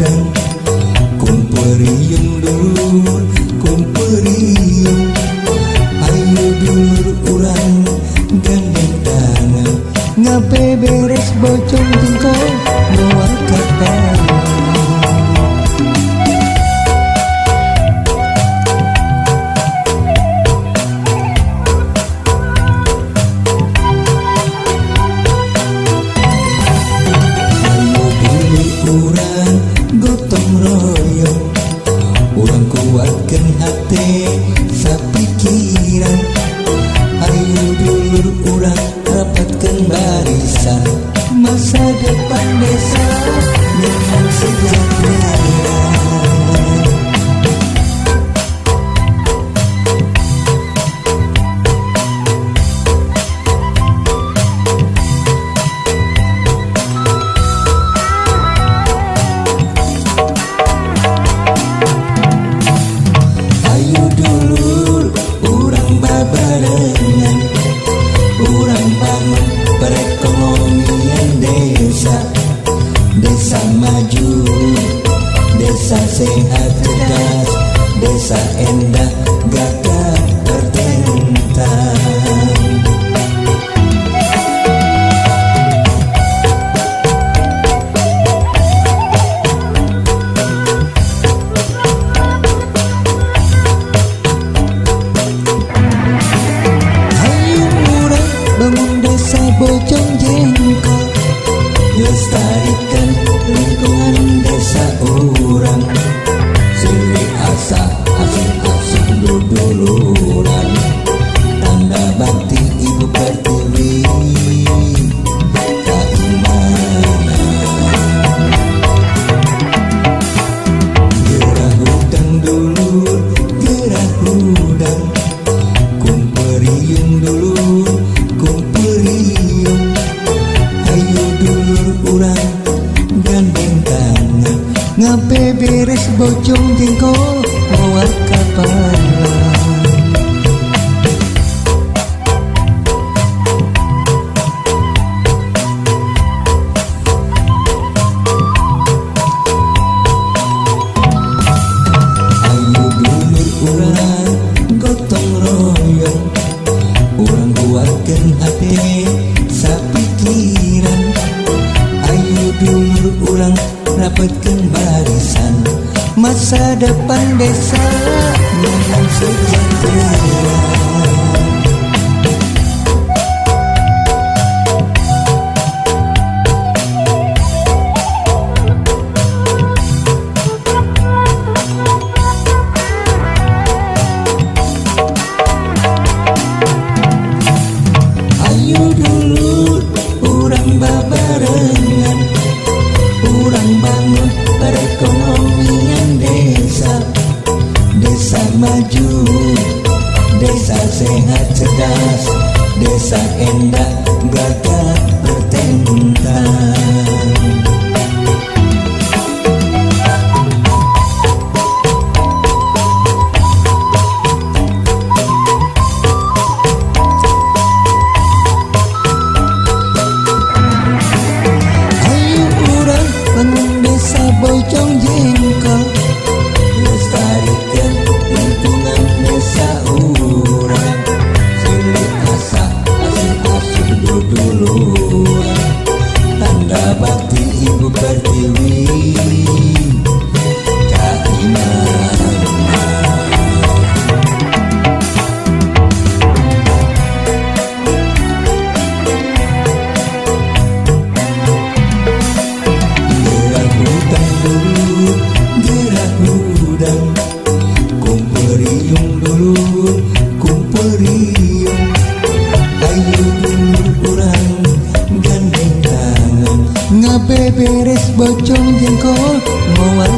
hudang. Kumpul riung dulur, kumpul riung. Ayo dulur urang gandeng tangan, ngape beres bocong jengkol moal kapan. Ayo dulur urang gotong royong, urang kuatkeun hate sapikiran. Ayo dulur urang rapatkeun barisan, masa depan desa nyaman sejahtera. Ayo dulur urang babarengan, urang bangun perekonomian desa. Desa maju, desa sehat cerdas, desa endah gagah tertentang. Ayo urang bangun desa Bojong Jengkol, lestarikan lingkungan desa urang. Silih asah asih asuh duduluran, tanda bakti Ibu Pertiwi kaimanan. Gerah hudang dulur, gerah hudang. Kumpul riung dulur, kumpul riung. Ayo dulur urang gandeng tangan, ngape beres bocong jengkol moal kapalan. Ayo dulur urang gotong royong, urang kuatkeun hate sapikiran. Ayo dulur urang rapatkeun barisan, masa depan desa nyaman sejahtera. Ayo dulur urang babarengan, urang bangun perekonomian desa. Desa maju, desa sehat cerdas, desa endah gagah bertentang. Ayo urang bangun desa Bojong Jengkol, lestarikan lingkungan desa urang. Silih asah asih asuh duduluran, tanda bakti Ibu Pertiwi kaimanan. Gerah hudang dulur, gerah hudang. Kumpul riung dulur, kumpul riung. Ayo dulur urang gandeng tangan, ngape beres bocong jengkol moal